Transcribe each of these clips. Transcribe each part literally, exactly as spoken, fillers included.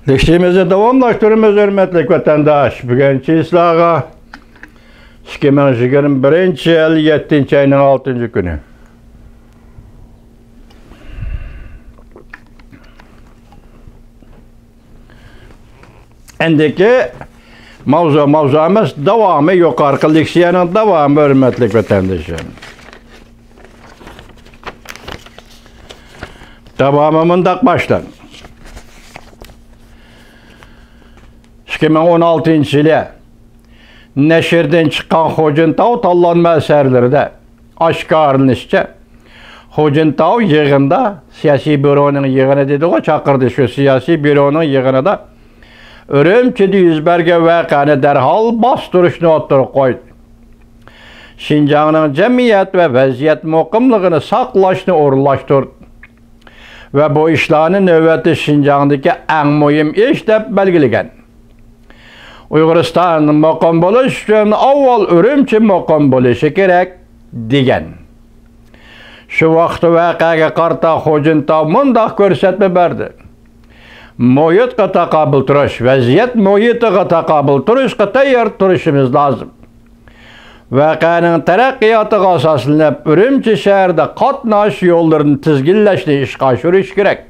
تەكشىمىزنى داۋاملاشتۇرىمىز، ھۆرمەتلىك ۋەتەنداش. بۈگۈن سىلەرگە ئىككى مىڭ يىگىرمە بىرىنچى يىل يەتتىنچى ئاينىڭ ئالتىنچى كۈنى. ئەندىكى ماۋزۇ، ماۋزۇ ئەمەس، داۋامى، يۇقىرىقى لېكسىيەنىڭ داۋامى، ھۆرمەتلىك ۋەتەندىشىم. داۋامى مۇنداق باشلىنىدۇ. ئىككى مىڭ ئون ئالتىنچى يىلى نەشردىن چىققان خۇجىنتاۋ تاللانما ئەسەرلىرىدە ئاشكارىلىنىشىچە، خۇجىنتاۋ يىغىندا، سىياسىي بيۇرونىڭ يىغىنى دېدىغۇ، چاقىردى، شۇ سىياسىي بيۇرونىڭ يىغىنىدا ئۈرۈمچىدە يۈز بەرگەن ۋەقەنى دەرھال باستۇرۇشنى ئوتتۇرىغا قويدى. شىنجاڭنىڭ جەمئىيەت ۋە ۋەزىيەت مۇقىملىقىنى ساقلاشنى ئورۇنلاشتۇردى ۋە بۇ ئىشلارنى نۆۋەتتە شىنجاڭدىكى ئەڭ مۇھىم ئىش دەپ بەلگىلىگەن. ئۇيغۇرىستان مۇقىم بولۇش ئۈچۈن ئاۋۋال ئۈرۈمچى مۇقىم بولۇشى كېرەك، دېگەن. شۇ ۋاقىتتا ۋەقەگە قارىتا خۇجىنتاۋ مۇنداق كۆرسەتمە بەردى: مۇھىتقا تاقابىل تۇرۇش، ۋەزىيەت مۇھىتىغا تاقابىل تۇرۇشقا تەييار تۇرۇشىمىز لازىم. ۋەقەنىڭ تەرەققىياتىغا ئاساسلىنىپ، ئۈرۈمچى شەھىرىدە قاتناش يوللىرىنى تىزگىنلەشنى ئىشقا ئاشۇرۇش كېرەك.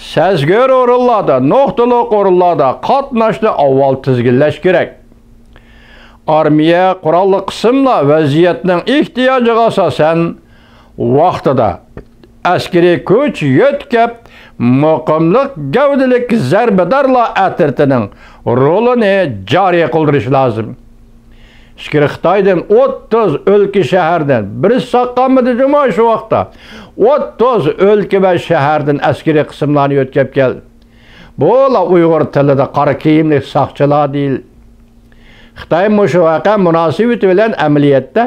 سەزگۈر ئورۇنلاردا، نۇقتىلىق ئورۇنلاردا قاتناشنى ئاۋۋال تىزگىنلەش كېرەك. ئارمىيە، قوراللىق قىسىملار ۋەزىيەتنىڭ ئېھتىياجىغا ئاساسەن، ۋاقتىدا ئەسكىرىي كۈچ يۆتكەپ، مۇقىملىق گەۋدىلىك زەربىدارلار ئەترىتىنىڭ رولىنى جارى قىلدۇرۇش لازىم. ئىچكىرى خىتايدىن ئوتتۇز ئۆلكە شەھەردىن، بىرسى ساقلانمىدى جۇمۇ شۇ ۋاقىتتا. ئوتتۇز ئۆلكە ۋە شەھەردىن ئەسكىرىي قىسىملارنى يۆتكەپ كەلدى. بۇلار ئۇيغۇر تىلىدا قارا كىيىملىك ساقچىلار دېيىلدى. خىتاي مۇشۇ ۋەقە مۇناسىۋىتى بىلەن ئەمەلىيەتتە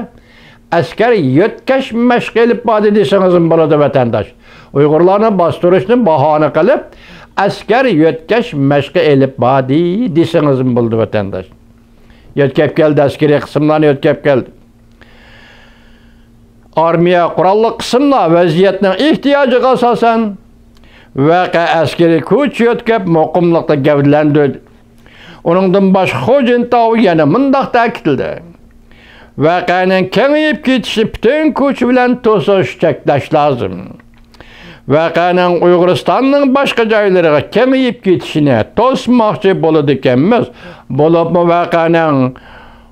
ئەسكەر يۆتكەش مەشقى ئېلىپ باردى دېسىڭىزمۇ بولىدۇ، ۋەتەنداش. ئۇيغۇرلارنى باستۇرۇشنى باھانە قىلىپ، ئەسكەر يۆتكەش مەشقى ئېلىپ باردى دېسىڭىزمۇ بولىدۇ، ۋەتەنداش. يۆتكەپ كەلدى، ئەسكىرىي قىسىملارنى يۆتكەپ كەلدى. ئارمىيە، قوراللىق قىسىملار ۋەزىيەتنىڭ ئېھتىياجىغا ئاساسەن، ۋەقە ئەسكىرىي كۈچ يۆتكەپ، مۇقىملىقتا گەۋدىلەندۈردى. ئۇنىڭدىن باشقا، خۇجىنتاۋ يەنە مۇنداق تەكىتلىدى: ۋەقەنىڭ كېڭىيىپ كېتىشىنى پۈتۈن كۈچ بىلەن توسۇش، چەكلەش لازىم. ۋەقەنىڭ ئۇيغۇرىستاننىڭ باشقا جايلىرىغا كېڭىيىپ كېتىشىنى توسماقچى بولىدىكەنمىز، بولۇپمۇ ۋەقەنىڭ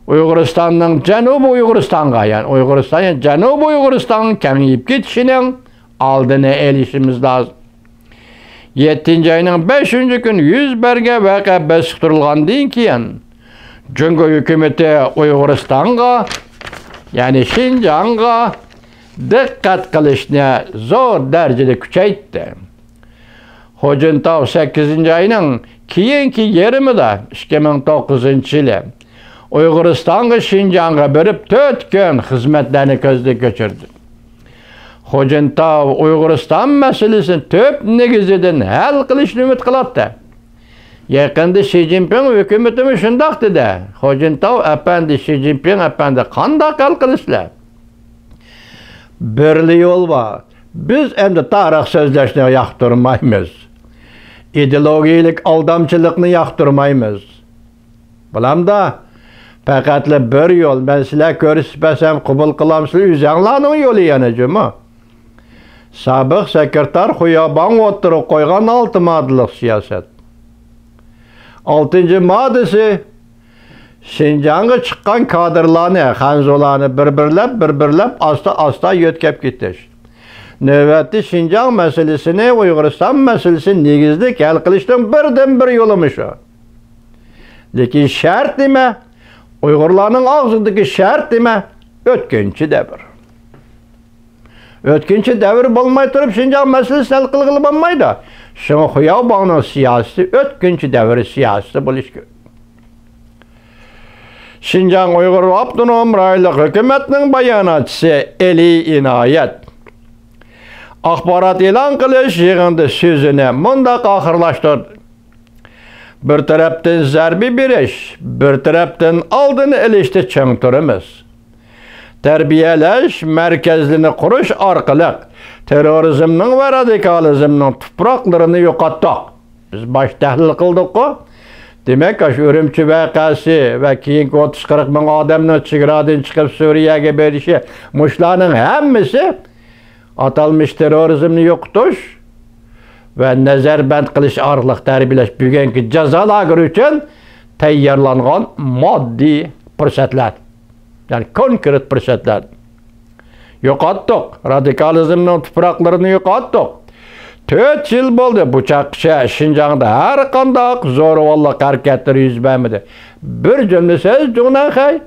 ئۇيغۇرىستاننىڭ جەنۇبىي ئۇيغۇرىستانغا، يەنى ئۇيغۇرىستان، يەنى جەنۇبىي ئۇيغۇرىستانغا كېڭىيىپ كېتىشىنىڭ ئالدىنى ئېلىشىمىز لازىم. يەتتىنچى ئاينىڭ بەشىنچى كۈنى يۈز بەرگەن ۋەقە بېسىقتۇرۇلغاندىن كېيىن، جۇڭگو ھۆكۈمىتى ئۇيغۇرىستانغا، يەنى شىنجاڭغا دىققەت قىلىشنى زور دەرىجىدە كۈچەيتتى. خۇجىنتاۋ سەككىزىنچى ئاينىڭ كېيىنكى يېرىمىدا، ئىككى مىڭ توققۇزىنچى يىلى، ئۇيغۇرىستانغا، شىنجاڭغا بېرىپ، تۆت كۈن خىزمەتلەرنى كۆزدىن كەچۈردى. خۇجىنتاۋ ئۇيغۇرىستان مەسىلىسىنى تۈپ نېگىزىدىن ھەل قىلىشنى ئۈمىد قىلاتتى. يېقىندا شى جىنپىڭ ھۆكۈمىتىمۇ شۇنداق دېدى. خۇجىنتاۋ ئەپەندى، شى جىنپىڭ ئەپەندى، قانداق ھەل قىلىسىلەر؟ بىرلا يول بار. بىز ئەمدى تارىخ سۆزلەشنى ياقتۇرمايمىز. ئىدېئولوگىيەلىك ئالدامچىلىقنى ياقتۇرمايمىز. بولامدا، پەقەتلا بىر يول، مەن سىلەر كۆرسىتىپ بەرسەم قوبۇل قىلامسىلەر، ئۆزەڭلارنىڭ يولى يەنە جۇمۇ. سابىق سېكرېتار خۇياۋباڭ ئوتتۇرىغا قويغان ئالتە ماددىلىق سىياسەت. ئالتىنچى ماددىسى، شىنجاڭغا چىققان كادىرلارنى، خەنزۇلارنى بىر-بىرلەپ، بىر-بىرلەپ، ئاستا-ئاستا يۆتكەپ كېتىش. نۆۋەتتە شىنجاڭ مەسىلىسىنى، ئۇيغۇرىستان مەسىلىسىنى نېگىزلىك ھەل قىلىشنىڭ بىردىنبىر يولى مۇشۇ. لېكىن شەرت نېمە؟ ئۇيغۇرلارنىڭ ئاغزىدىكى شەرت نېمە؟ ئۆتكۈنچى دەۋر. ئۆتكۈنچى دەۋر بولماي تۇرۇپ شىنجاڭ مەسىلىسىنى ھەل قىلغىلى بولمايدۇ. شۇڭا خۇياۋباڭنىڭ سىياسىتى ئۆتكۈنچى دەۋر سىياسىتى بولۇشى كېرەك. شىنجاڭ ئۇيغۇر ئاپتونوم رايونلۇق ھۆكۈمەتنىڭ باياناتچىسى ئېلى ئىنايەت ئاخبارات ئېلان قىلىش يىغىنىدا سۆزىنى مۇنداق ئاخىرلاشتۇردى: بىر تەرەپتىن زەربە بېرىش، بىر تەرەپتىن ئالدىنى ئېلىشتا چىڭ تۇرىمىز. تەربىيەلەش مەركەزلىرىنى قۇرۇش ئارقىلىق تېررورىزمنىڭ ۋە رادىكالىزمنىڭ تۇپراقلىرىنى يوقاتتۇق. بىز باش تەھلىل قىلدۇققۇ. دېمەك، ئاشۇ ئۈرۈمچى ۋەقەسى ۋە كېيىنكى ئوتتۇز قىرىق مىڭ ئادەمنىڭ چېگرادىن چىقىپ سۈرىيەگە بېرىشى، مۇشۇلارنىڭ ھەممىسى ئاتالمىش تېررورىزمنى يوقىتىش ۋە نەزەربەند قىلىش ئارقىلىق تەربىيەلەش بۈگۈنكى جازا لاگېرى ئۈچۈن تەييارلانغان ماددىي پۇرسەتلەر. يەنى كونكرېت پۇرسەتلەر. يوقاتتۇق. رادىكالىزمنىڭ تۇپراقلىرىنى يوقاتتۇق. تۆت يىل بولدى، بۇ چاغقىچە شىنجاڭدا ھەر قانداق زورىۋاللىق ھەرىكەتلىرى يۈز بەرمىدى. بىر جۈملە سۆز، جۇڭنەنخەي،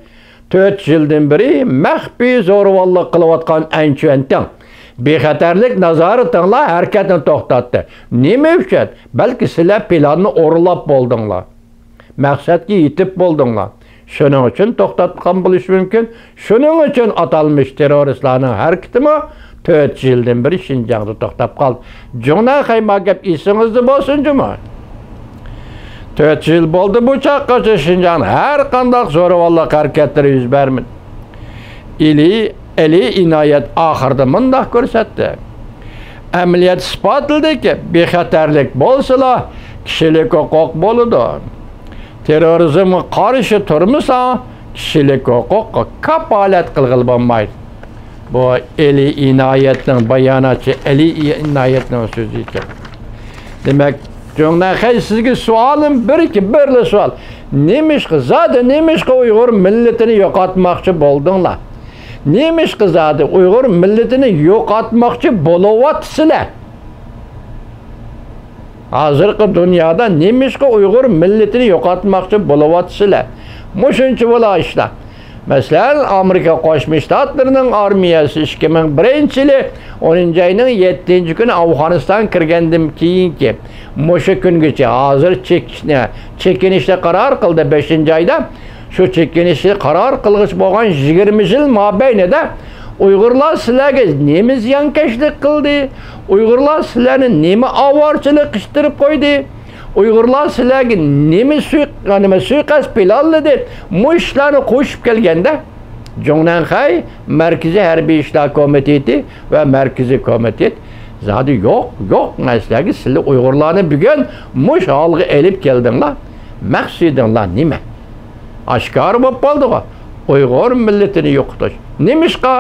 تۆت يىلدىن بېرى مەخپىي زورىۋاللىق قىلىۋاتقان ئەنچۈەنتىڭ بىخەتەرلىك نازارىتىڭلار ھەرىكەتنى توختاتتى. نېمە ئۈچۈن؟ بەلكى سىلەر پىلاننى ئورۇنلاپ بولدۇڭلار. مەقسەتكە يېتىپ بولدۇڭلار. شۇنىڭ ئۈچۈن توختاتقان بولۇشى مۇمكىن. شۇنىڭ ئۈچۈن ئاتالمىش تېررورىستلارنىڭ ھەرىكىتىمۇ تۆت يىلدىن بېرى شىنجاڭدا توختاپ قالدى. جۇڭنەنخەي، ما گەپ ئېسىڭىزدە بولسۇن جۇمۇ. تۆت يىل بولدى، بۇ چاغقىچە شىنجاڭدا ھەر قانداق زورىۋاللىق ھەرىكەتلىرى يۈز بەرمىدى. ئېلى، ئېلى ئىنايەت ئاخىرىدا مۇنداق كۆرسەتتى: ئەمەلىيەت ئىسپاتلىدىكى، بىخەتەرلىك بولسىلا، كىشىلىك ھوقۇق بولىدۇ. تېررورىزمغا قارشى تۇرمىساڭ، كىشىلىك ھوقۇققا كاپالەت قىلغىلى بولمايدۇ. بۇ ئېلى ئىنايەتنىڭ، باياناتچى ئېلى ئىنايەتنىڭ سۆزى ئىكەن. دېمەك، جۇڭنەنخەي، سىزگە سوئالىم بىركى، بىرلا سوئال. نېمىشقا، زادى نېمىشقا ئۇيغۇر مىللىتىنى يوقاتماقچى بولدۇڭلار؟ نېمىشقا زادى ئۇيغۇر مىللىتىنى يوقاتماقچى بولۇۋاتىسىلەر؟ ھازىرقى دۇنيادا نېمىشقا ئۇيغۇر مىللىتىنى يوقاتماقچى بولۇۋاتىسىلەر؟ مۇشۇنچە بولا ئىشلار. مەسىلەن، ئامېرىكا قوشما شتاتلىرىنىڭ ئارمىيەسى ئىككى مىڭ بىرىنچى يىلى ئونىنچى ئاينىڭ يەتتىنچى كۈنى ئافغانىستان كىرگەندىن كېيىنكى مۇشۇ كۈنگىچە، ھازىر چېك-، چېكىنىشنى قارار قىلدى بەشىنچى ئايدا. شۇ چېكىنىشنى قارار قىلغۇچە بولغان يىگىرمە يىل مابەينىدە ئۇيغۇرلار سىلەرگە نېمە زىيانكەشلىك قىلدى؟ ئۇيغۇرلار سىلەرنى نېمە ئاۋارىچىلىك قىستۇرۇپ قويدى؟ ئۇيغۇرلار سىلەرگە نېمە سۇي-، نېمە سۇيىقەست پىلانلىدى؟ مۇشۇلارنى قوشۇپ كەلگەندە، جۇڭنەنخەي مەركىزىي ھەربىي ئىشلار كومىتېتى ۋە مەركىزىي كومىتېت زادى يوق، يوق، مەن سىلەرگە، سىلەر ئۇيغۇرلارنى بۈگۈن مۇشۇ ھالغا ئېلىپ كەلدىڭلار. مەقسىتىڭلار نېمە؟ ئاشكارا بولۇپ قالدىغۇ. ئۇيغۇر مىللىتىنى يوقىتىش. نېمىشقا؟